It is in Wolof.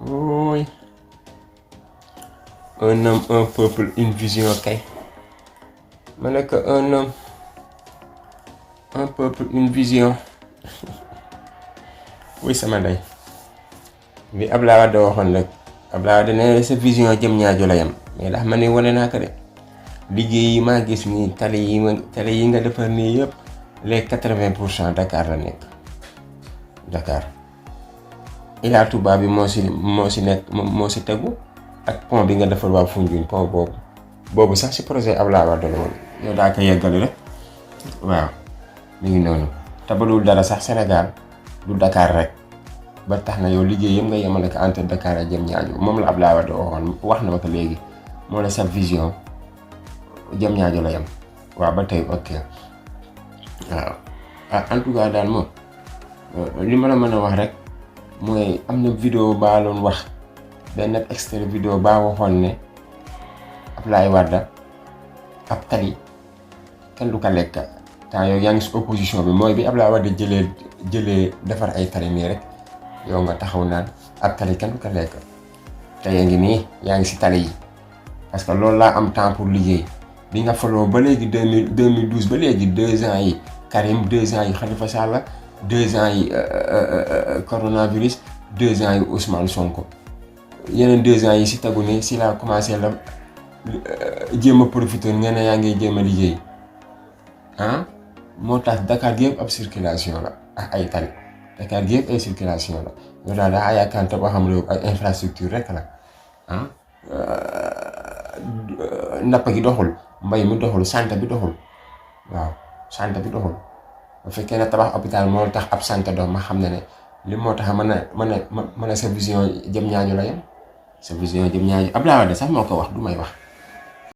Oui. Un homme, un peuple, une vision kay. Ma ne que un homme, un peuple, une vision. Oui sama ndey. Li Abdoulaye Wade waxoon rek Abdoulaye Wade ne sa vision jëm ñaajo la yam mais ndax ma ne wane naa ko de liggéey yi maa gis nii tali yi nga defar nii yëpp les 80% Dakar la nekk Dakar Ila Touba bi moo si nekk moo si tegu ak pont bi nga defar waa Foundiougne pont boobu sax si projet Abdoulaye Wade la woon yow daa ko yeggali rek waaw mi ngi noonu te ba dul dara sax Sénégal du Dakar rek ba tax na yow liggéey yëpp nga yemale ko entre Dakar ak Diamniadio moom la Abdoulaye Wade waxoon wax na ma ko léegi moo la sa vision Diamniadio la yem waaw ba tey ok waaw en tout cas daal moom li ma la mën a wax rek mooy am na vidéo baa doon wax benn extrait vidéo baa waxoon ne Abdoulaye Wade ab tali kenn du ko lekk temps yow yaa ngi si opposition bi mooy bi Abdoulaye Wade jëlee defar ay tali nii rek yow nga taxaw naan ab tali kenn du ko lekk te yaa ngi nii yaa ngi si tali yi parce que loolu laa am temps pour liggéey bi nga faloo ba léegi 2012 ba léegi 2 ans yi Karim 2 ans yi Khalifa Sall 2 ans yi coronavirus 2 ans yi Ousmane Sonko yeneen 2 ans yi si tegu nii si laa commencé la jéem a profité nga ne yaa ngi jéem a liggéey ah moo tax Dakar gi yëpp ab circulation la ak ay tali Dakar gi yëpp ay circulation la yow daal daa yaakaar boo xam ne ay infrastructure rek la ah napp gi doxul mbay mi doxul santé bi doxul waaw santé bi doxul bu fekkee ne tabax hôpital moo tax ab santé dox ma xam ne li moo tax mën a sa vision Diamniadio la yem sa vision Diamniadio Abdoulaye Wade sax moo ko wax du may wax